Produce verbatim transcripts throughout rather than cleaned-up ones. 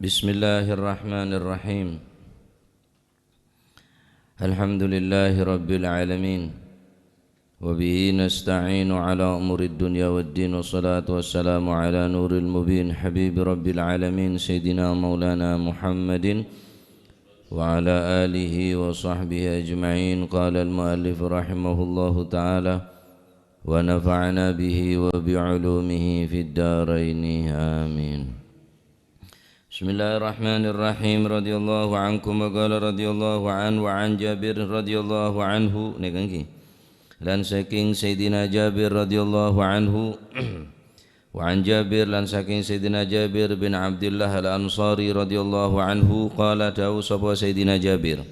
Bismillahirrahmanirrahim. Alhamdulillahirabbil alamin. Wa bihi nasta'inu ala umurid dunya waddin. Wassalatu wassalamu ala nuril mubin, habibi rabbil alamin, sayyidina maulana Muhammadin wa ala alihi wa sahbihi ajma'in. Qala al-muallif rahimahullahu ta'ala, wa nafa'ana bihi wa bi ulumihi fid daraini. Amin. Bismillahirrahmanirrahim. Radhiyallahu ankum wa qala radhiyallahu an, wa an Jabir radhiyallahu anhu. Nèka ngghi. Lan saking Sayyidina Jabir radhiyallahu anhu. Wa an Jabir, lan saking Sayyidina Jabir bin Abdullah Al-Ansari radhiyallahu anhu, qala, dawuh sapa Sayyidina Jabir.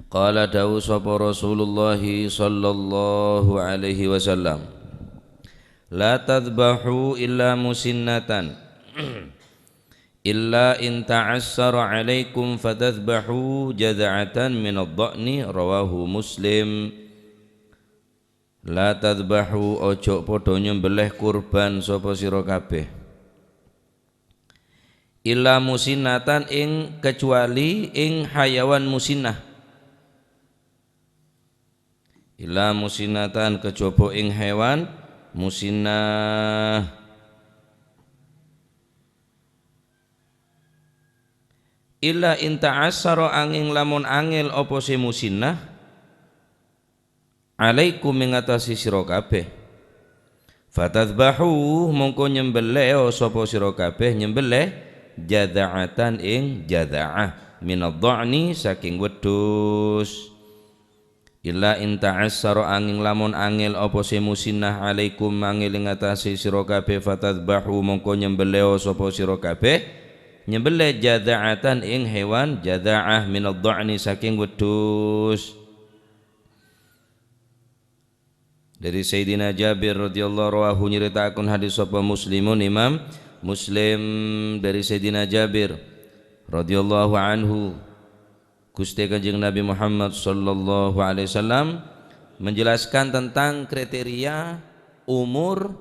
Qala, dawuh sapa Rasulullah sallallahu alaihi wasallam, "La tadhbahu illa musinnatan, illa in ta'assara alaikum fatadhbahu jadha'atan minadh dha'ni," rawahu Muslim. "La tadhbahu, ojo' padha nyembelih kurban sapa sira kabeh. Illa musinnatan, ing, kecuali ing hayawan musinnah." Illa musinnatan, kejaba ing hewan musinnah. Illa in ta'assara, anging lamun angel apa sè musinnah, alaikum, ing atase sira kabeh. Fatadhbahu, mongko nyembelih sapa sira kabeh, nyembelih jadha'atan ing jadha'ah, minadh dha'ni, saking wedhus. Illa in ta'assara, anging lamun angel apa sè musinnah, alaikum, angel ing atase sira kabeh, fatadhbahu, mongko nyembelih sapa sira kabeh, nyembelih jadha'atan ing hewan jadha'ah, minadh dha'ni, saking wedhus. Dari Sayyidina Jabir radhiyallahu anhu, nyeritakan hadis sapa Muslimun, Imam Muslim, dari Sayyidina Jabir radhiyallahu anhu, Gusti Kanjeng Nabi Muhammad sallallahu alaihi wasallam menjelaskan tentang kriteria umur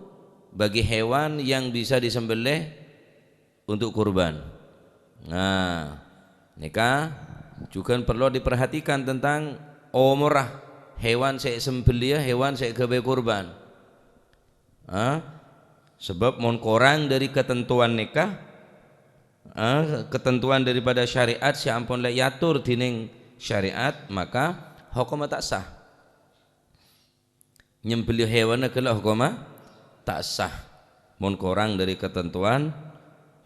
bagi hewan yang bisa disembelih untuk kurban. Nah, nèka jhughân parlo diperhatikan tentang omorra hewan sè èsembellia, hewan sè èghâbây kurban. Ah, sabâb mon korang dhâri katantowan nèka, ah, katantowan daripada syariat sè ampon la èator dhinèng syariat, maka hokomma ta' sah. Nyembelli hewanna ghellâ' hokomma ta' sah. Mon korang dhâri katantowan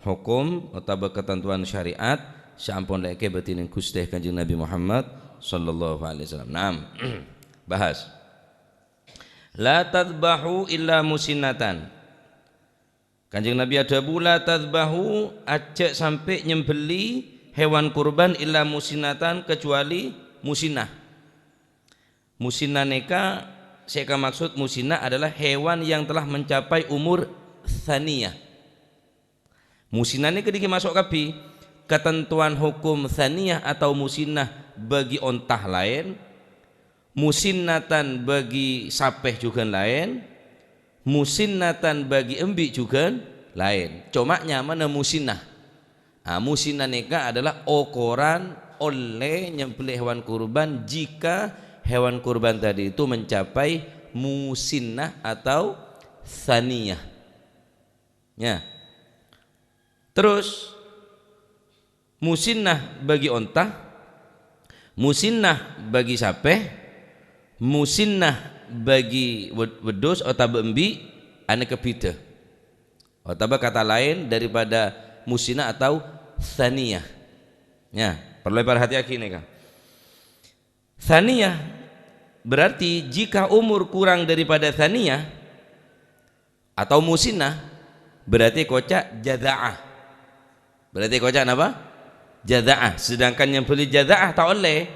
hokom otabâ katantowan syariat sè ampon la èkabâdhi dhinèng Ghustè Kanjeng Nabi Muhammad sallallahu alaihi wasallam. Naam. Bahas. "La tadhbahu illa musinnatan." Kanjeng Nabi adhâbu, "La tadhbahu, ajjhâ' sampè' nyembelli hewan kurban illa musinnatan, kecuali musinnah." Musinnah nèka, sè èkamaksud musinnah adalah hewan yang telah mencapai umur tsaniyah. Musinnah nèka dhika maso' kabbhi. Katantowan hokom tsaniyah atau musinnah bagi onta laèn, musinnatan bagi sapè jhughân laèn, musinnatan bagi embi' jhughân laèn. Coma nyamana musinnah. Ah, musinnah nèka adalah okoran ollè nyembelli hewan kurban jika hewan kurban tadi itu mencapai musinnah atau tsaniyah. Ya. Terus, musinnah bagi onta, musinnah bagi sapè, musinnah bagi wed-, wedhus otabâ embi', anèka bhidhâ. Otabâ kata laèn daripada musinnah atau tsaniyah. Ya, parlo èparhatèyaghi nèka. Tsaniyah, berarti jika umur kurang daripada tsaniyah atau musinnah, berarti èkoca' jadza'ah. Berarti èkoca' napa? Jadza'ah. Sedangkan nyembelli jadza'ah ta' ollè.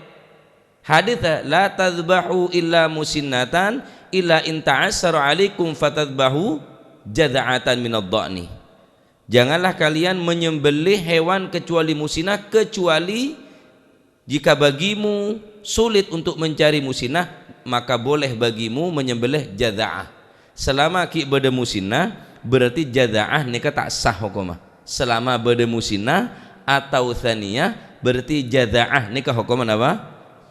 Hadis, "La tadhbahu illa musinnatan, illa in ta'assara alaikum fatadhbahu jadza'atan minadh dha'ni." Janganlah kalian menyembelih hewan kecuali musinnah, kecuali jika bagimu sulit untuk mencari musinnah, maka boleh bagimu menyembelih jadza'ah. Selama ghi' bâdâ musinnah, berarti jadza'ah nèka ta' sah hokomma. Selama bâdâ musinna atau tsaniyah, berarti jadza'ah nèka hokomma napa?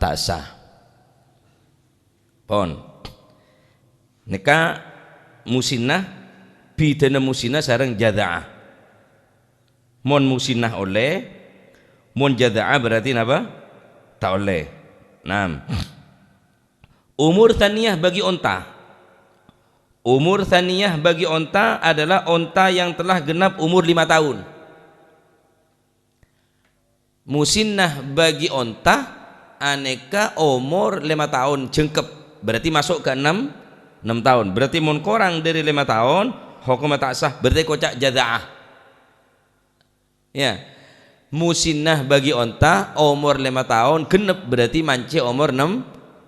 Ta' sah. Pon. Nèka musinna, bidhâna musinna sareng jadza'ah. Mon musinna ollè, mon jadza'ah berarti napa? Ta' ollè. Naam. Umur tsaniyah bagi onta. Umur tsaniyah bagi onta adalah onta yang telah genap umur lima tahun. Musinna bagi onta anèka omor lèma taon jhengkep, berarti maso' ka ennem, ennem taon. Berarti mon korang dhâri lèma taon, hokomma ta' sah, berarti koca' jadza'ah. Ya. Musinna bagi onta omor lèma taon genep, berarti mancè' omor ennem,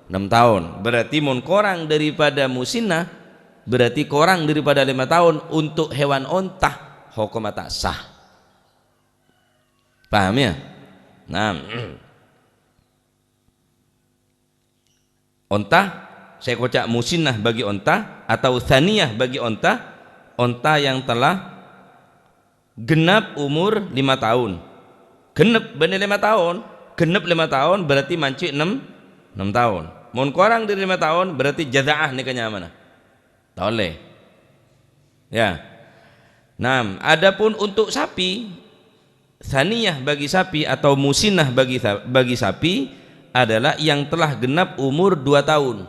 ennem taon. Berarti mon korang daripada musinna, berarti korang daripada lèma taon untuk hewan onta, hokomma ta' sah. Paham, ya? Nah, onta, saya koca' musinnah bagi onta atau tsaniyah bagi onta, onta yang telah genap umur lima tahun. Genep bânnè lèma taon. Genep lèma taon berarti mancè' ennem, ennem taon. Mon korang dâri lèma taon berarti jadza'ah nèka nyamana. Ta' ollè. Ya. Naam, adapun untuk sapi, tsaniyah bagi sapi atau musinnah bagi sa-, bagi sapi adalah yang telah genap umur dua tahun.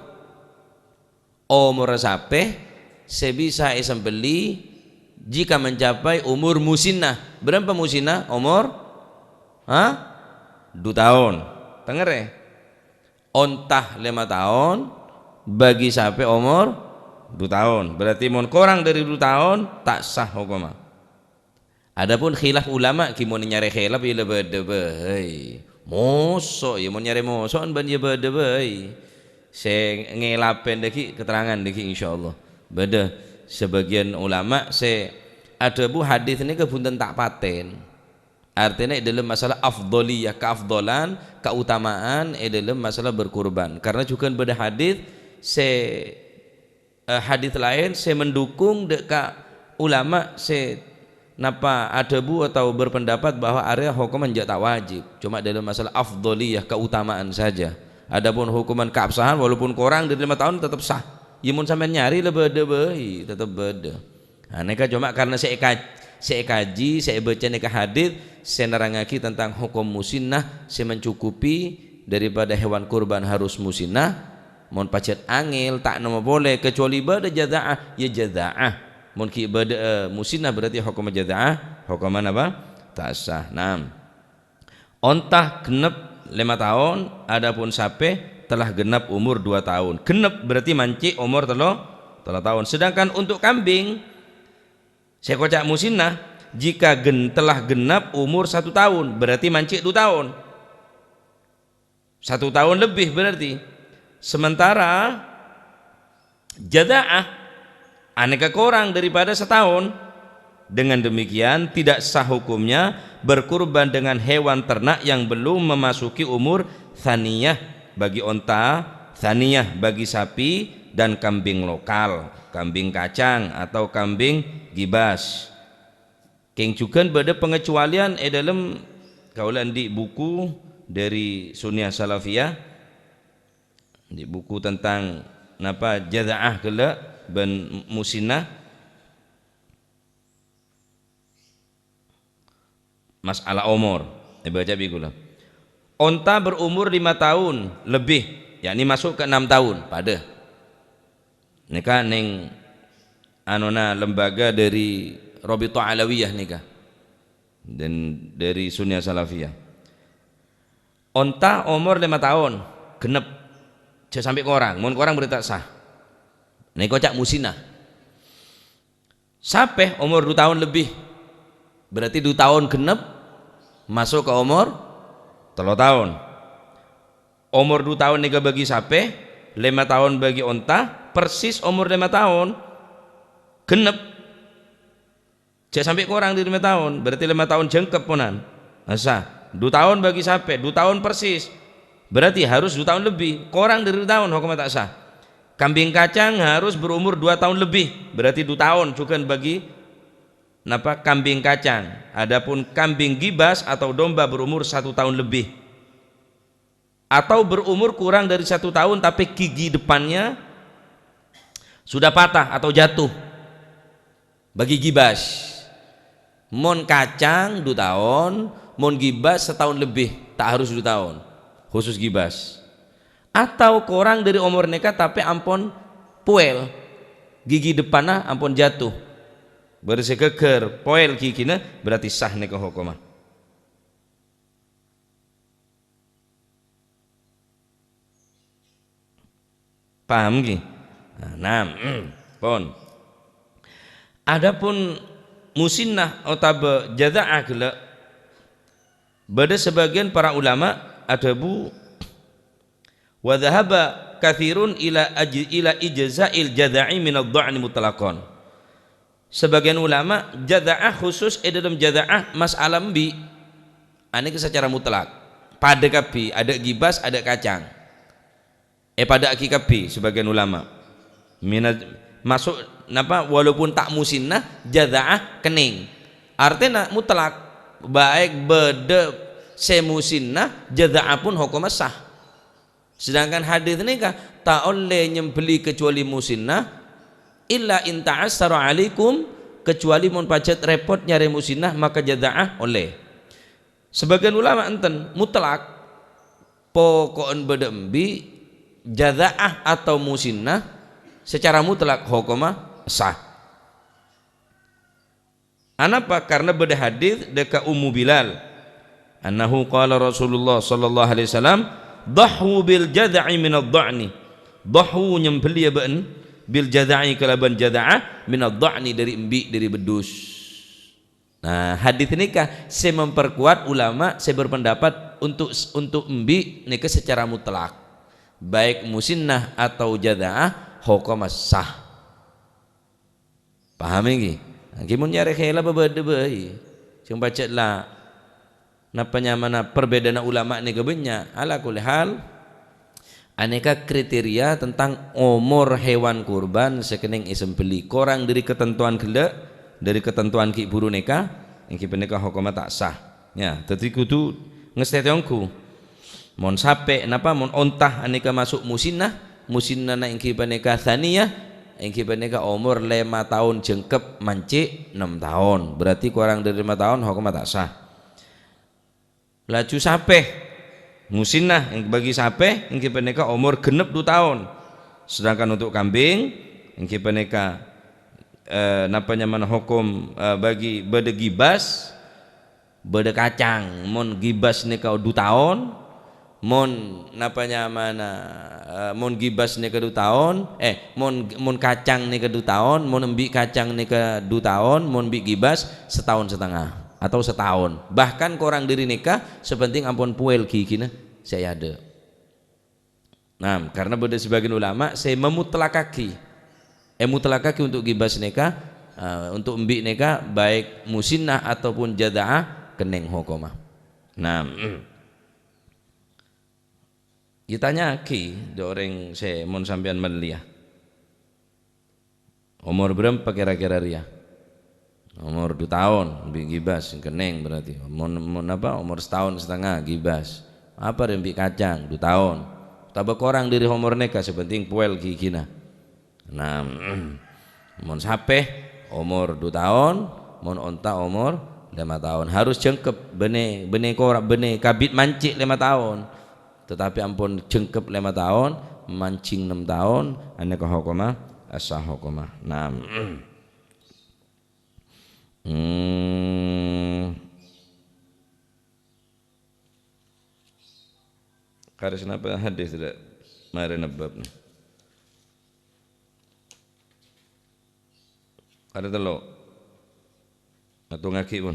Omorra sapè sè bisa èsembelli jika mencapai umur musinnah. Bârâmpa musinnah? Omor, ha? Du taon. Tengngèrè. Onta lèma taon bagi sapè omor du taon. Berarti mon korang dâri du taon, ta' sah hokomma. Adapun khilaf ulama, ghi mon nyarè khilaf, ya la bâdâ bhâi. Moso', ya mon nyarè moso'an bân ya bâdâ bhâi. Sè ngèlapè dâgghi' keterangan dâgghi' insyaallah. Bâdâ sabâgiyân ulama sè adhâbu hadis nèka bhunten ta' patèn. Artèna è dâlem masalah afdhaliyah, kaafdhalan, kautamaan è dâlem masalah berkurban. Karena jhughân bâdâ hadis sè, eh, hadis laèn sè mendukung dâ' ka ulama sè napa adhâbu atau berpendapat bahwa arèya hokomma jhâ' ta' wajib. Coma dâlem masalah afdhaliyah, kautamaan saja. Adapun hokomma kaabsahan, walaupun korang dâri lèma taon, tetep sah. Ya mon sampèyan nyarè la bâdâ bhâi, tetep bâdâ. Nah, nèka coma karena sè èka-, sè èkaji, sè èbâca nèka hadis, sè nerrangngaghi tentang hokom musinnah sè mencukupi daripada hewan kurban harus musinnah. Mon pajhât angèl, ta' nemmo polè, kecuali bâdâ jadza'ah, ya jadza'ah. Mon ghi' bâdâ, eh, musinnah berarti hokomma jadza'ah, hokomma napa? Ta' sah. Naam. Onta genep lèma taon, adapun sapè telah genap umur dua taon. Genep berarti mancè' omor tello, tello taon. Sedangkan untuk kambing, sè koca' musinnah, jika gen-, telah genap umur satu tahun, berarti mancè' du taon. Satu tahun lebih berarti. Sementara jadza'ah anèka korang daripada setahun. Dengan demikian, tidak sah hukumnya berkurban dengan hewan ternak yang belum memasuki umur tsaniyah bagi onta, tsaniyah bagi sapi, dan kambing lokal, kambing kacang, atau kambing gibas. Kèng jhughân bâdâ pangecualian è dâlem kaulâ andi' buku dâri Sunnah Salafiyah, andi' buku tentang napa jadza'ah ghellâ' bân musinnah. Masalah omor, èbâca bi' kaulâ. Onta berumur lima tahun lebih, yakni masuk ke enam tahun, padâ. Nèka neng anona lembaga dâri Rabithah Alawiyah nèka. Dan dâri Sunnah Salafiyah. Onta omor lèma taon, genep. Jhâ' sampè' korang, mon korang berarti ta' sah. Nèka koca' musinnah. Sapè omor du taon lebih, berarti du taon genep, masuk ka omor tello taon. Omor du taon nèka bagi sapè, lèma taon bagi onta, persis omor lèma taon. Genep. Jhâ' sampè' korang dâri lèma taon, berarti lèma taon jhengkep ponan. Nah, sah. Du taon bagi sapè, du taon persis. Berarti harus du taon lebih. Korang dâri du taon, hokomma ta' sah. Kambing kacang harus berumur dua tahun lebih, berarti du taon jhughân bagi napa, kambing kacang. Adapun kambing gibas atau domba berumur satu tahun lebih, atau berumur kurang dari satu tahun tapi gigi depannya sudah patah atau jatuh, bagi gibas. Mon kacang du taon, mon gibas setahun lebih, ta' harus du taon, khusus gibas. Atau korang dhâri omor nèka tapè ampon poèl, gigi depanna ampon jatuh. Bârâ sè ghâggâr poèl gigina, berarti sah nèka hokomma. Paham ghi? Nah, pon. Adapun musinnah otabâ jadza'ah ghellâ', bâdâ sabâgiyân para ulama adhâbu, "Wa dzahaba katsirun ila aj-, ila ijza'il jadza'i minadh dha'ni mutlaqan." Sabâgiyân ulama jadza'ah khusus è dâlem jadza'ah mas'ala embi'. Anèka sacara mutlak. Padâ kabbhi, adâ' gibas, adâ' kacang. Èpadâ'aghi kabbhi sabâgiyân ulama. Mina-, maso', napa, walaupun ta' musinnah, jadza'ah kennèng. Artèna mutlak. Baik bâdâ sè musinnah, jadza'ah pon hokomma sah. Sedangkan hadis nèka, "Ta' ollè nyembelli kecuali musinnah, illa in ta'assara alaikum," kecuali mon pajhât rèpot nyarè musinnah, maka jadza'ah ollè. Sabâgiyân ulama enten, mutlak. Poko'en bâdâ embi', jadza'ah atau musinnah, secara mutlak hokomma sah. Anapa? Karna bâdâ hadis dâ' ka Ummu Bilal, annahu qala Rasulullah sallallahu alaihi wasallam, "Dhahhu bil jadza'i minadh dha'ni." Dhahhu, nyembelli bâ'en, bil jadza'i, kalabân jadza'ah, minadh dha'ni, dâri embi', dâri beddhus. Nah, hadis nèka sè memperkuat ulama sè berpendapat untuk, untuk embi' nèka secara mutlak, baik musinnah atau jadza'ah, hokomma sah. Paham ènggi? Ènggi mon nyarè khilaf bâdâ bhâi. Sè pajhât la, napa nyamana, perbeddaanna ulama nèka bânnya'. Ala kulli hal, anèka kriteria tentang omor hewan kurban sè kennèng èsembelli. Korang dâri ketentuan ghellâ', dâri ketentuan ghi' bhuru nèka, ènggi panèka hokomma ta' sah. Ya, dhâddhi kodhu ngastètè ongghu. Mon sapè, napa, mon onta anèka maso' musinnah, musinnana ènggi panèka tsaniyah, ènggi panèka omor lèma taon jhângkep mancè' nem taon. Berarti korang dâri lèma taon hokomma ta' sah. Laju sapè, musinnah ènggi bagi sapè ènggi panèka omor gennep du taon. Sedangkan untuk kambing ènggi panèka, eh, napa nyamana hokom, eh, bagi bâdâ gibas, bâdâ kacang, mon gibas nèka du taon, mon napa nyamana, eh, mon gibas nèka du taon, eh, mon, mon kacang nèka du taon, mon embi' kacang nèka du taon, mon embi' gibas sataon setengah atau sataon. Bahkan korang dâri nèka, sè penting ampon poèl gigina sè èadâ'. Nah, karna bâdâ sabâgiyân ulama sè mamutlakaghi, èmutlakaghi untuk gibas nèka, eh, untuk embi' nèka, baik musinnah ataupun jadza'ah, kennèng hokomma. Nah, ètanya'aghi dâ' orèng sè mon sampèyan mellèya. Omor bârâmpa kèra-kèra rèya? Omor du taon, bi' gibas, kennèng berarti. Mon, mon apa? Omor sataon setengah, gibas. Apa rè bi' kacang, du taon. Otabâ korang dâri omor nèka, sè penting poèl gigina. Nah, mon sapè, omor du taon, mon onta omor lèma taon. Harus jhângkep, bânnè, bânnè kora-, bânnè kabit mancè' lèma taon. Tetapi ampon jhângkep lèma taon, manjing nem taon, anèka hokomma, sah hokomma. Nah. Hmm. Karè sanapa hadis dâ' marèna bab nè? Karè tello'. Ngètongaghi, pon.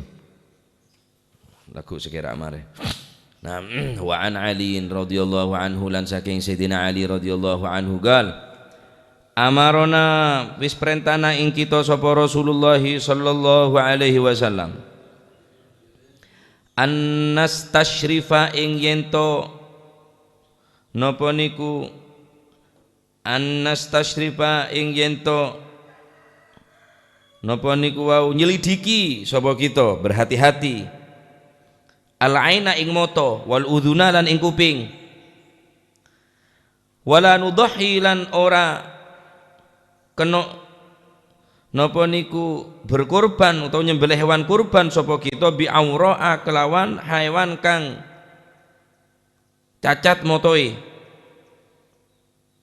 Lagghu' sè kèra marè. Nah, wa an Aliin radhiyallahu anhu, lan sakèng Sayyidina Ali radhiyallahu anhu, gal, amarona, wis prèntana ing kita sapa Rasulullah sallallahu alaihi wasallam, an nastasyrifa, ing yèn to, napa niku, an nastasyrifa, ing yèn to Napa niku wau nyelidiki sapa kita, berhati-hati. Al-aina ing mata, wal udzuna lan ing kuping. Wala nudhhi lan ora kena napa niku berkorban utawa nyembelih hewan kurban sapa kita bi aura'a kelawan hewan kang cacat motoe.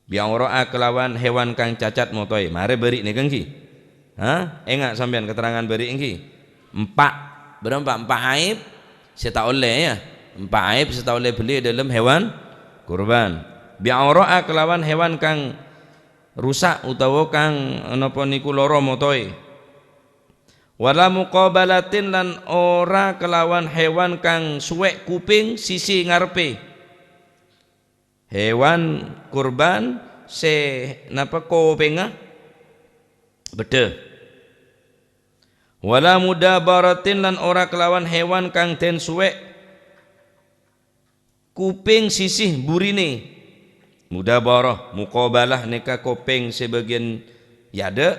Bi aura'a kelawan hewan kang cacat motoe. Mare bari' nèka ngghi. Ha? Enga' sampèyan keterangan bari' ngghi. Empa'. Bârâmpa empa' aib sè ta' ollè, ya. Empa' aib sè ta' ollè bellè è dâlem hewan kurban. Bi aura'a kelawan hewan kang rusak utawa kang napa niku lara motoe. Wala muqabalatin lan ora kelawan hewan kang suwe' kuping sisi ngarepe. Hewan kurban sè napa kopengnga beddhâ. Wala mudabaratin lan ora kelawan hewan kang den suwe' kuping sisi burine. Mudabarah, muqabalah nèka kopeng sè bagian yadâ'.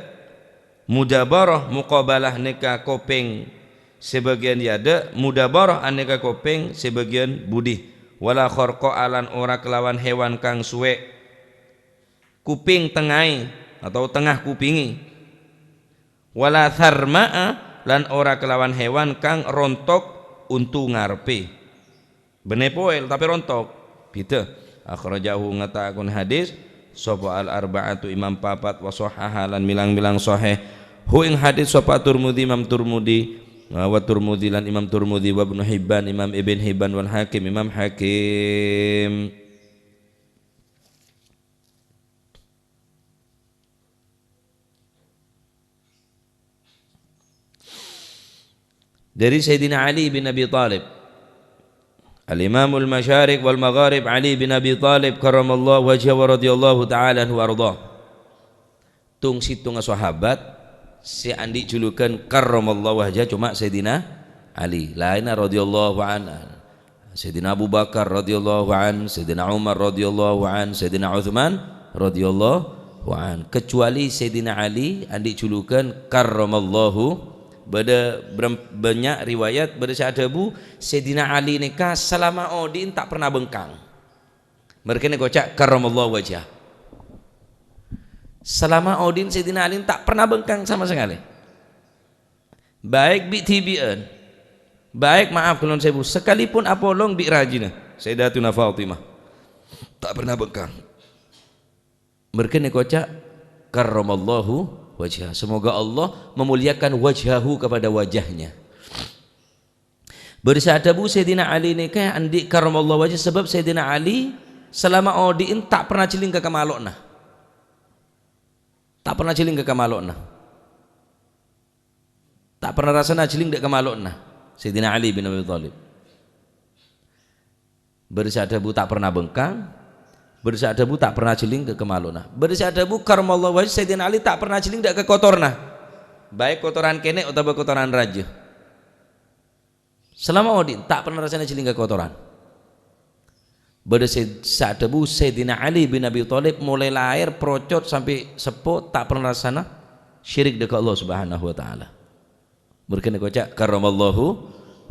Mudabarah, muqabalah nèka kopeng sè bagian yadâ'. Mudabarah anèka kopeng sè bagian budi. Wala kharqa'a lan ora kelawan hewan kang suwe' kuping tengahe atau tengah kupinge. Wala tharma'a lan ora kelawan hewan kang rontok untu ngarepe. Bânnè poel, tapè rontok. Bidhâ. Akhrajahu ngatakan hadis sapa al-arba'atu imam papat wa sahhaha lan milang-milang sahih. Hu ing hadis sapa Turmudi, Imam Turmudi, wa Turmudi lan Imam Turmudi, wa Ibnu Hibban, Imam Ibn Hibban, wal Hakim, Imam Hakim. Dari Sayyidina Ali bin Abi Thalib. Al-Imamul Masyariq wal Magharib Ali bin Abi Thalib karramallahu wajhahu wa radhiyallahu ta'ala anhu wa ardhah. Tong-settonga sahabat sè andi' julukan karramallahu wajhah coma Sayyidina Ali. Laènna radhiyallahu anhu. Sayyidina Abu Bakar radhiyallahu an, Sayyidina Umar radhiyallahu an, Sayyidina Utsman radhiyallahu an. Kecuali Sayyidina Ali andi' julukan karramallahu. Bâdâ bram-, bânnya' riwayat, bâdâ sè adhâbu, Sayyidina Ali nèka salama odi'na ta' pernah bengkang. Mergâna èkoca' karramallahu wajhah. Salama odi'na Sayyidina Ali ta' pernah bengkang sama sekali. Baik bi'-dhibi'ân, baik, maaf, kulon sewu, sakalipun apolong bi' rajina, Sayyidatuna Fatimah, ta' pernah bengkang. Mergâna èkoca' karramallahu wajhah. Semoga Allah memuliakan wajhahu kepada wajahnya. Bâdâ sè adhâbu Sayyidina Ali nèka andi' karramallahu wajhah sabâb Sayyidina Ali salama odi'na ta' pernah jhelling ka kamalo'na. Ta' pernah jhelling ka kamalo'na. Ta' pernah rassana jhelling dâ' kamalo'na Sayyidina Ali bin Abi Thalib. Bâdâ sè adhâbu ta' pernah bengkang, bâdâ sè adhâbu ta' pernah jhelling ka kamalo'na. Bâdâ sè adhâbu karramallahu wajhah Sayyidina Ali ta' pernah jhelling dâ' ka kotoranna. Baik kotoran kènè' otabâ kotoran rajâ. Salama odi'na ta' pernah rassana jhelling ka kotoran. Bâdâ sè, sè adhâbu Sayyidina Ali bin Abi Thalib molaè lahèr, procot, sampè' seppo ta' pernah rassana syirik dâ' ka Allah Subhanahu wa Ta'ala. Mergâna èkoca' karramallahu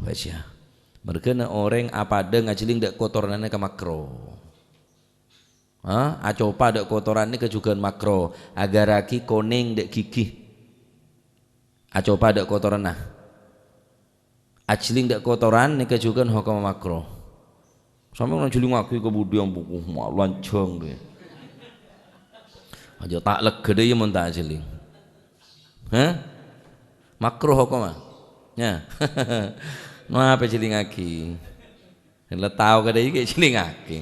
wajhah. Mergâna orèng apadâ ngajhelling dâ' kotoranna ka makro. Ha? Acopa dâ' kotoran nèka jhughân makro. Agarraghi konèng dâ' ghighi. Acopa dâ' kotoranna. Ajhelling dâ' kotoran nèka jhughân hokomma makro. Sampèyan ajhellingngaghi ka budi ampon, uh, ma' lanjhâng, ghi. Aja ta' lega dâ' iyâ mon ta' ajhelling. Hah? Makro hokomma. Ya. Napa ajhellingngaghi? La tao kadhâ' iki ajhellingngaghi.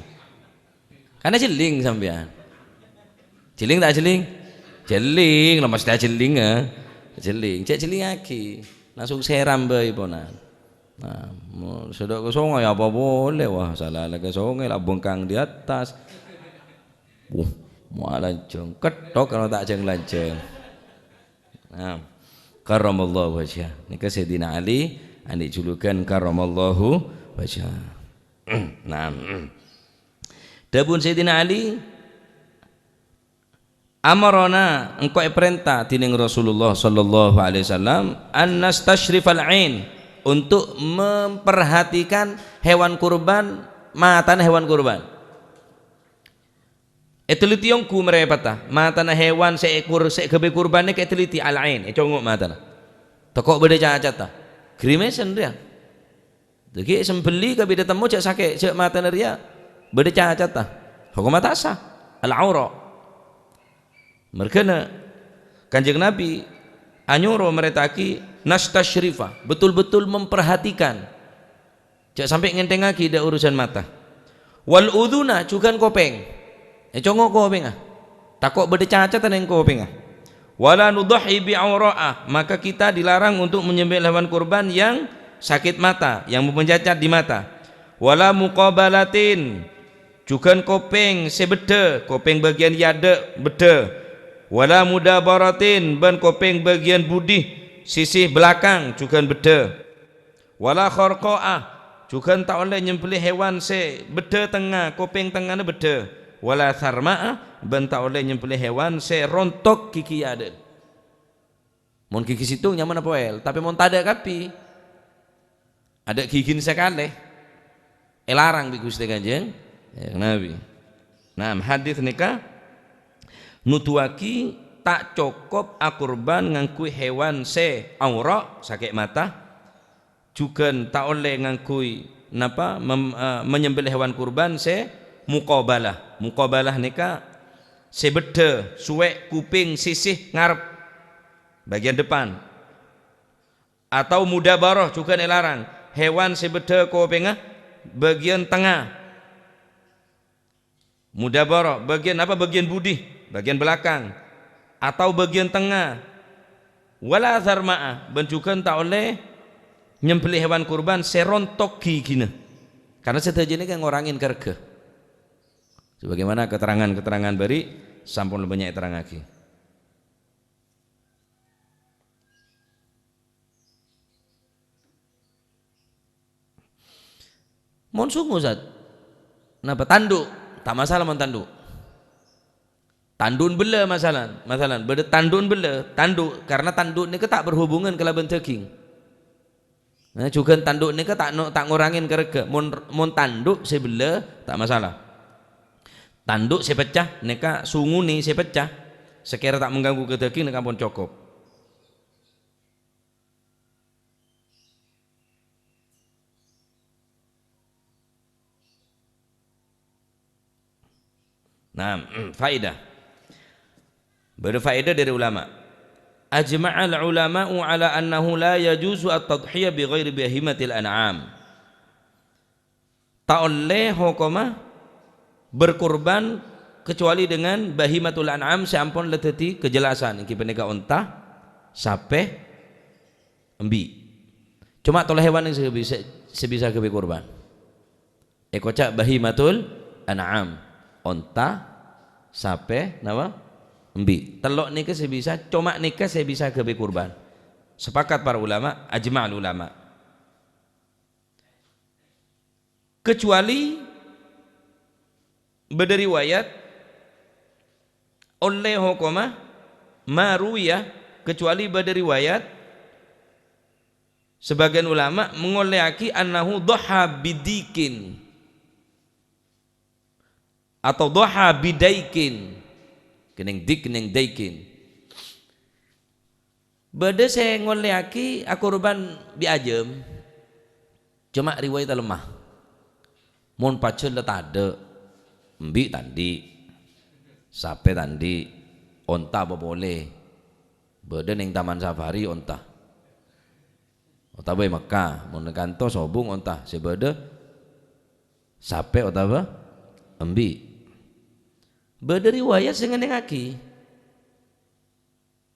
Kan ajhelling sampèyan. Jhelling ta' jhelling? Jhelling, la mesti ajhelling, eh. Jhelling, cè' jhellingngaghi. Langsung sèram bhâi ponan. Nah, mo-, sodok ka songay apa boleh, wah, sala la ka songay, la bengkang di atas. Wuh, ma' lanjhâng. Kethok kalau ta' jhâng-lanjhâng. Nah, karramallahu wajhah. Nèka Sayyidina Ali, andi' julukan karramallahu wajhah. Nah, dhâbuna Sayyidina Ali, Amarana, engko' èparènta dening Rasulullah sallallahu alaihi wasallam, an nastasyrifal ain, untuk memperhatikan hewan kurban, matana hewan kurban. Èteliti ongghu marèpatta, matana hewan sè èkur-, sè èghâbây kurban nèka èteliti, al-ain, ècongo' matana. Tako' bâdâ cacata. Grimesen rèya. Dhâggi' sambelli ka bidhâ temmo jhâ' sakè', jhâ' matana rèya bâdâ cacata. Hokomma ta' sah. Al-aura. Marghâna Kanjeng Nabi anyoro marènta'aghi nastasyrifa, betul-betul memperhatikan. Jhâ' sampè' ngènthèngaghi dâ' urusan mata. Wal udzuna, jhughân kopèng. Ècongo' kopèngnga. Tako' bâdâ cacata neng kopèngnga. Wala nudhhi bi aura'a, maka kita dilarang untuk menyembelih hewan kurban yang sakit mata, yang mempunyai cacat di mata. Wala muqabalatin, jhughân kopèng sè beddhâ, kopèng bâgiyân è adâ' beddhâ. Wala mudabaratin, bân kopèng bâgiyân budi, sisi belakang, jhughân beddhâ. Wala kharqa'a, jhughân ta' ollè nyembelih hewan sè beddhâ tengnga, kopèng tengngana beddhâ. Wala tharma'a, bân ta' ollè nyembelih hewan sè rontok ghighi è adâ'na. Mon ghighi sèttong nyamana poèl, tapè mon tadâ' kabbhi, adâ' ghighina sakalè, èlarang bi' Ghustè Kanjeng, Kanjeng Nabi. Nah, hadis nèka nuduwaghi ta' cokop akurban ngangghuy hewan sè aura, sakè' mata, jhughân ta' ollè ngangghuy, napa, mem-, eh, menyembelih hewan kurban sè muqabalah. Muqabalah nèka sè beddhâ, suwè', kuping, sisi, ngarep, bagian depan. Atau mudabarah, jhughân èlarang, hewan sè beddhâ kopèngnga bagian tengnga. Mudabarah, bagian apa? Bagian budi, bagian belakang, atau bagian tengnga. Wala tharma'a, bân jhughân ta' ollè nyembelih hewan kurban sè rontok ghighina. Karena sadhâjâna kan ngorangè karghâ. Sebagaimana keterangan-keterangan bâri' sampon bânnya' èterrangaghi. Mon sungu, Ustaz. Napa tandhu'? Ta' masalah mon tandhu'. Tandhu'na bellâ masalan, masalan, bâdâ tandhu'na bellâ, tandhu', karena tandhu' nèka ta' berhubungan kalabân dâging. Nah, jhughân tandhu' nèka ta' no-, ta' ngorangè karghâ. Mon, mon tandhu' sè bellâ, ta' masalah. Tandhu' sè pecca nèka sunguna sè pecca, sakèra ta' mengganggu ka dâging nèka ampon cokop. Nah, faedah. Bâdâ faedah dâri ulama. Ajma'al ulama'u ala annahu la yajuzu at-tadhiyah bi ghairi bahimatil an'am. Ta' ollè hokomma berkurban kecuali dengan bahimatul an'am sè ampon la dhâddhi kajelasan, èngghi panèka onta, sapè, embi'. Coma tello hewan sè bisa, sè bisa èghâbây kurban. Èkoca' bahimatul an'am, onta, sapè, napa? Embi'. Tello' nèka sè bisa, coma nèka sè bisa èghâbây kurban. Sepakat para ulama, ajma'al ulama. Kecuali bâdâ riwayat ollè hokomma ma ruwiya, kecuali bâdâ riwayat sebagian ulama mengollèyaghi annahu dhaha bidikin atau dhaha bidaikin. Kenèng dik, kenèng daikin. Bâdâ sè ngollèyaghi akurban bi' ajâm, coma riwayat lemah. Mon pajhât la tadâ', embi' ta' andi', sapè ta' andi', onta apa polè. Bâdâ neng Taman Safari onta. Otabâ è Mekkah, mon neng kanto sobung onta, sè bâdâ sapè otabâ embi'. Bâdâ riwayat sè ngennengngaghi.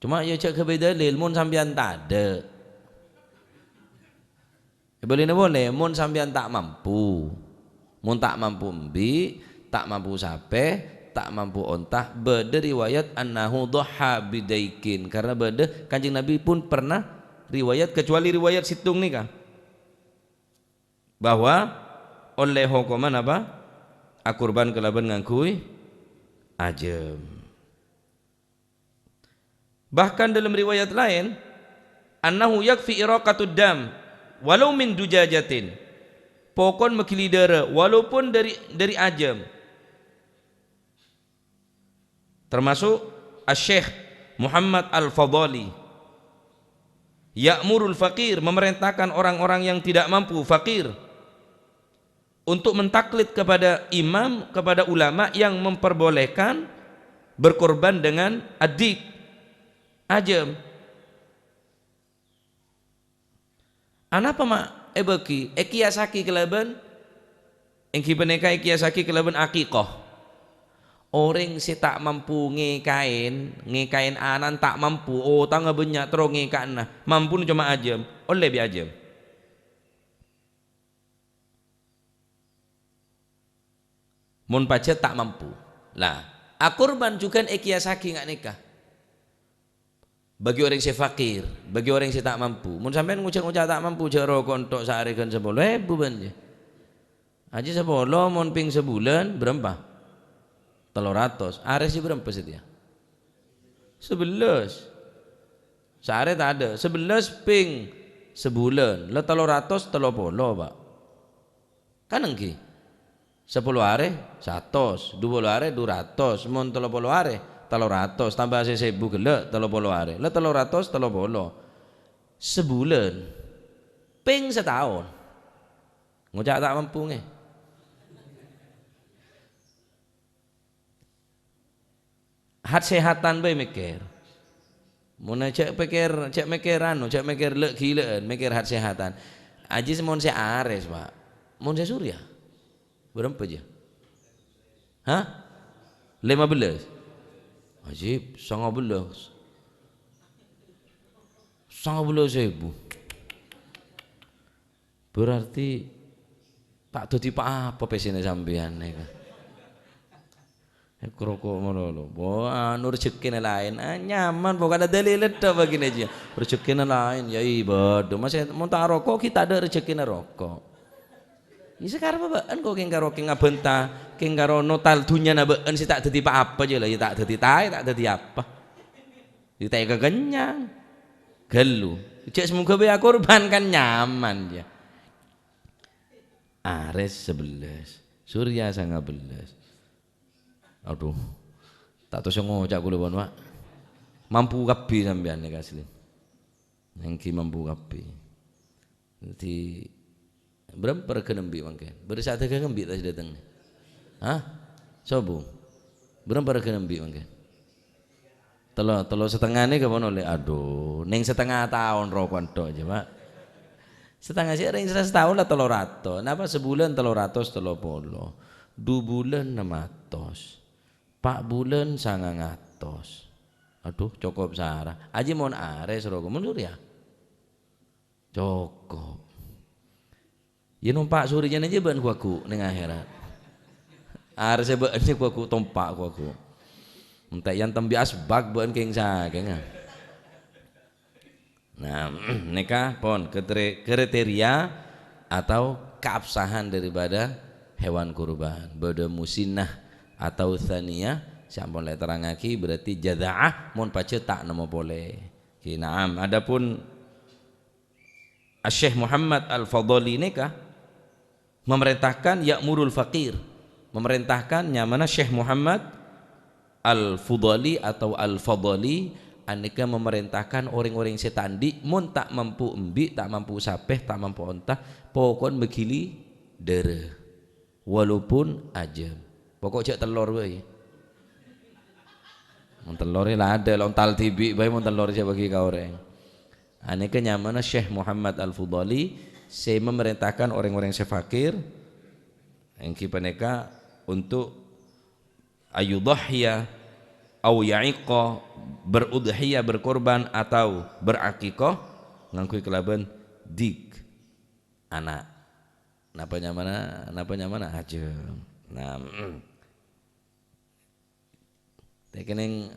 Coma ya jhâ' ghâbây dalil, mon sampèyan tadâ'. Èbâlina polè, mon sampèyan ta' mampu. Mon ta' mampu embi', ta' mampu sapè, ta' mampu onta, bâdâ riwayat annahu dhaha bidaikin. Karena bâdâ, Kanjeng Nabi pun pernah riwayat, kecuali riwayat sèttong nèka, bahwa ollè hokomma napa? Akurban kalabân ngangghuy ajâm. Bahkan dalam riwayat lain, "Annahu yakfi iraqatud dam walau min dujajatin." Pokon magili dârâ, walaupun dari, dari ajâm. Termasuk Asy-Syaikh Muhammad Al-Fadhali. Ya'murul faqir, memerintahkan orang-orang yang tidak mampu, fakir, untuk mentaklid kepada imam, kepada ulama yang memperbolehkan berkorban dengan adik, ajâm. Anapa ma' èbâgi? Èkèyasaghi kalabân, èngghi panèka èkèyasaghi kalabân akèkoh. Orèng sè ta' mampu ngèkaè, ngèkaè ana'na ta' mampu, otangnga bânnya' terro ngèka'ana, mampuna coma ajâm, ollè bi' ajâm. Mon pajhât ta' mampu. Lah, akorban jhughân èkèyasaghi nga' nèka. Bagi orèng sè fakir, bagi orèng sè ta' mampu. Mon sampèyan ngoca'-ngoca' ta' mampu, jhâ' roko' ènto' saarè ghân sapolo èbu bân, jâ. Ajâ sapolo mon pèng sabulân, bârâmpa? Tello ratos. Arè sè bârâmpa satèya? Sabellâs. Saarè tadâ'. Sabellâs pèng sabulân. La tello ratos tello polo, Pa'. Kan èngghi? Sapolo arè, satos. Dupolo arè, du ratos. Mon tello polo arè, tello ratos. Tamba sè sèbu ghellâ', tello polo arè. La tello ratos tello polo. Sabulân. Pèng sataon. Ngoca' ta' mampu, ngghi. Hat-sèhatan bhâi mèkkèr. Mon jhâ' pèkkèr, jhâ' mèkkèr anu, jhâ' mèkkèr lè'-ghilâ'ân, mèkkèr hat-sèhatan. Ajâ mon sè arès, Pa'. Mon sè surya? Bârâmpa, jâ? Hah? Lèma bellâs? Ajib, sanga bellâs. Sanga bellâs èbu. Berarti ta' dhâddhi pa-apa pèssèna sampèyan nèka. Èko roko' malolo. Bo, anu, rejekkèna laèn. Ah, nyaman, pokokna dalil tok bâgiyân ajâ. Rejekkèna laèn, ya ibâdâ. Masè mon ta' roko', ghi' tadâ' rejekkèna roko'. Ya, sakareppa bâ'ân kok kèng karo kèng abânta, kèng karo notal dhunnyana bâ'ân sè ta' dhâddhi pa-apa jâ la, ya ta' dhâddhi taè, ta' dhâddhi apa. Ditaè kakennyang. Ghâllu. Jhâ' samongghâ bâi akorban kan nyaman, ya. Ares sabellâs, Surya sanga bellâs. Adhu. Ta' tosa ngoca' kaulâ pon, Pak. Mampu kabbhi sampèyan nèka asli. Èngghi mampu kabbhi. Dhâddhi, bârâmpa règhâna embi' mangkèn? Bârâs adâgâng embi' ta' sè dâteng? Hah? Sobung? Bârâmpa règhâna embi' mangkèn? Tello, tello satengnga nèka pon ollè. Adhu, nèng satengnga taon roko' ènto' jâ, Pak. Satengnga sè rèng sèra sataon la tello ratos. Napa sabulân tello ratos tello polo? Du bulân ennem atos. Pa' bulân sangang atos. Adhu, cokop sara. Ajâ mon ares roko', mon Surya? Cokop. Yâ, nompa' Suryana jâ bâ'ân ghu-waghu nèng akhèrat. Aresè bâ'ân jâ ghu-waghu, tompa' ghu-waghu. Entè' yâ tembi asbak bâ'ân kèng sakènga. Nah, nèka pon krite-, kriteria atau keabsahan daripada hewan kurban. Bâdâ musinnah atau tsaniyah, sè ampon la èterrangaghi, berarti jadza'ah, mon pajhât ta' nemmo polè. Oke, na'am. Adapun Asy-Syaikh Muhammad Al-Fadhali nèka memerintahkan ya'murul faqir, memerintahkan nyamana Syekh Muhammad Al-Fudhali atau Al-Fadhali, anèka memerintahkan orèng-orèng sè ta' andi', mon ta' mampu embi', ta' mampu sapè, ta' mampu onta, pokon magili dârâ. Walaupun ajâm. Pokok jhâ' tellor bhâi. Mon tellor la adâ, la ontal dhibi' bhâi mon tellor sè bâgi ka orèng. Anèka nyamana Syekh Muhammad Al-Fudhali sè memerintahkan orèng-orèng sè fakir, èngghi panèka untuk ayudhahhiya au ya'iqqa, berudhiyah, berkorban, atau berakikah ngangghuy kalabân dik. Ana'. Napa nyamana, napa nyamana? Ajâm. Nah, mm. Tèkènèng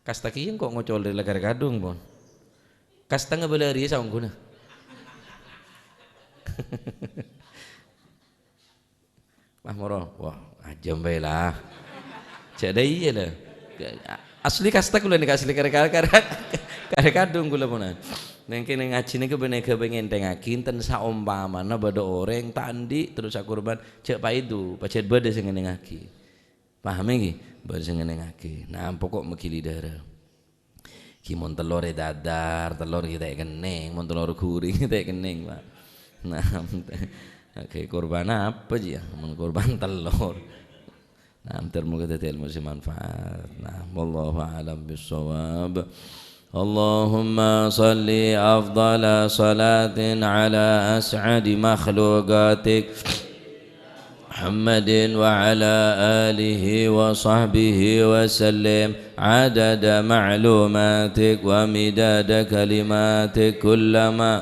kasta kèya engko' ngocol dâri Lagarkadung, pon. Kasta ngabâlâri saongghuna. Wah, moro. Wah, ajâm bhâi, la. Jhâ' dâ' iyâ, la. Asli kasta kaulâ nèka, asli karè-, karè-, karè-, karè kadhung kaulâ ponan. Nèng kènè ngajhi nèka bhâneghâ bhâi ngènthèngaghi, enten saompamana bâdâ orèng ta' andi' terros akorban, jhâ' paèdu, pajhât bâdâ sè ngènthèngaghi. Paham ghi? Bâdâ sè ngènthèngaghi. Nah, pokok maghili dârâ. Ghi mon tellor èdadar, tellor ghi ta' èkennèng, mon tellor ghuring ta' èkennèng, Pak. Nah, ghi korban apa jiyâ? Mon korban tellor. Nah, ter-, moga dhâddhi ilmu sè manfaat. Nah, wallahu a'lam bissawab. اللهم صل أفضل صلاة على أسعد مخلوقاتك محمد وعلى آله وصحبه وسلم عدد معلوماتك ومداد كلماتك كلما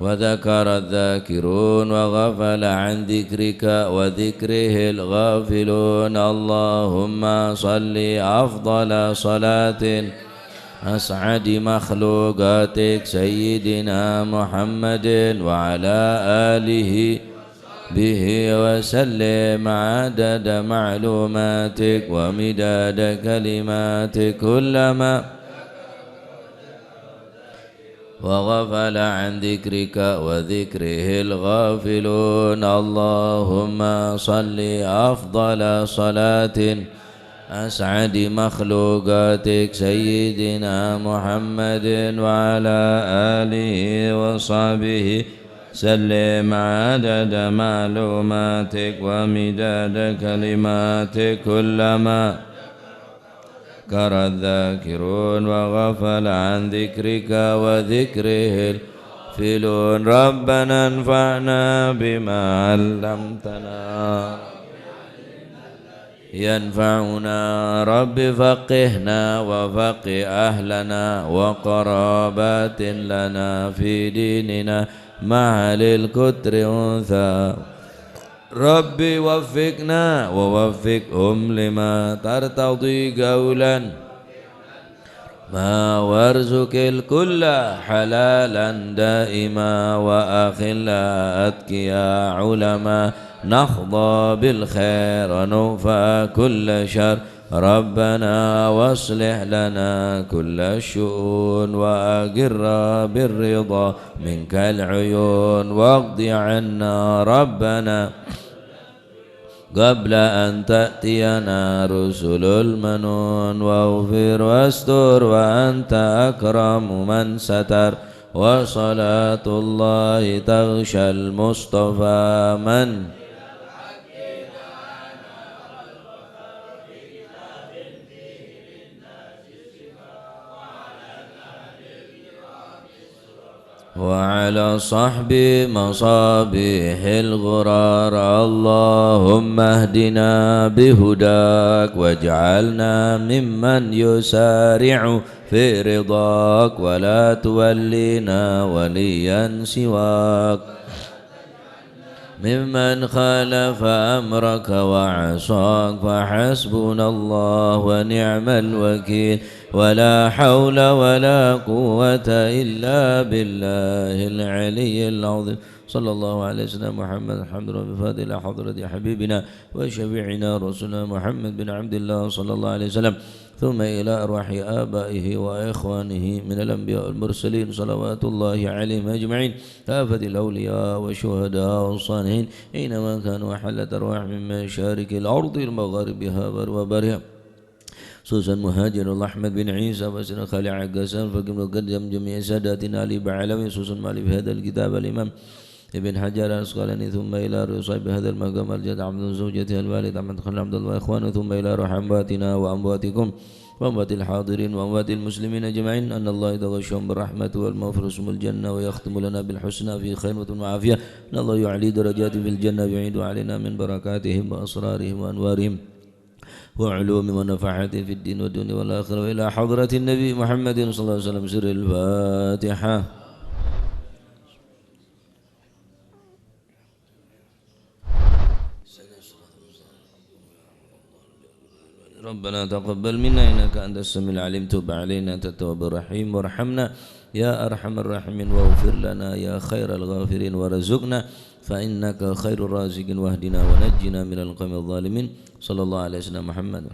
وذكر الذاكرون وغفل عن ذكرك وذكره الغافلون. اللهم صل أفضل صلاة أسعد مخلوقاتك سيدنا محمد وعلى آله به وسلم عدد معلوماتك ومداد كلماتك كلما وغفل عن ذكرك وذكره الغافلون. اللهم صل أفضل صلاة أسعد مخلوقاتك سيدنا محمد وعلى آله وصحبه سلم عدد معلوماتك ومداد كلماتك كلما ذكر الذاكرون وغفل عن ذكرك وذكره الغافلون. ربنا انفعنا بما علمتنا ينفعنا. رب فقهنا وفقه أهلنا وقرابات لنا في ديننا مع الكتر أنثى. رب وفقنا ووفقهم لما ترتضي قولا ما وارزق الكل حلالا دائما وأخلا أتقيا علما نحظى بالخير ونكفى كل شر. ربنا واصلح لنا كل الشؤون وأقر بالرضا منك العيون واقض عنا ربنا قبل أن تأتينا رسل المنون واغفر واستر وأنت أكرم من ستر وصلاة الله تغشى المصطفى من وعلى صحب مصابيح الغرار. اللهم اهدنا بهداك واجعلنا ممن يسارع في رضاك ولا تولنا وليا سواك ممن خالف أمرك وعصاك، فحسبنا الله ونعم الوكيل، ولا حول ولا قوة إلا بالله العلي العظيم. صلى الله على سيدنا محمد الحمد لله بفضل حضرة حبيبنا وشفيعنا رسولنا محمد بن عبد الله صلى الله عليه وسلم. ثم إلى أرواح آبائه وإخوانه من الأنبياء والمرسلين صلوات الله عليهم أجمعين، كافة الأولياء والشهداء والصالحين أينما كانوا، وحلت أرواح من مشارق الأرض إلى مغاربها وبرها، خصوصا مهاجر الله أحمد بن عيسى وسيدنا خالد عكاسان فقيم القدم جميع ساداتنا علي بعلوي، خصوصا مؤلف هذا الكتاب الإمام ابن حجر العسقلاني، ثم إلى أرواح صاحب هذا المقام الجد عبد زوجته الوالد أحمد خليل عبد الله وإخوانه، ثم إلى أرواح أمواتنا وأمواتكم وأموات الحاضرين وأموات المسلمين أجمعين، أن الله يتغشاهم بالرحمة والمغفرة ويسكنهم الجنة ويختم لنا بالحسنى في خير وعافية، أن الله يعلي درجاتهم في الجنة ويعيد علينا من بركاتهم وأسرارهم وأنوارهم وعلومهم ونفحاتهم في الدين والدنيا والآخرة، وإلى حضرة النبي محمد صلى الله عليه وسلم. سر الفاتحة. ربنا تقبل منا إنك أنت السميع العليم، تب علينا أنت التواب الرحيم، وارحمنا يا أرحم الراحمين، واغفر لنا يا خير الغافرين، وارزقنا فإنك خير الرازقين، واهدنا ونجنا من القوم الظالمين. صلى الله على سيدنا محمد.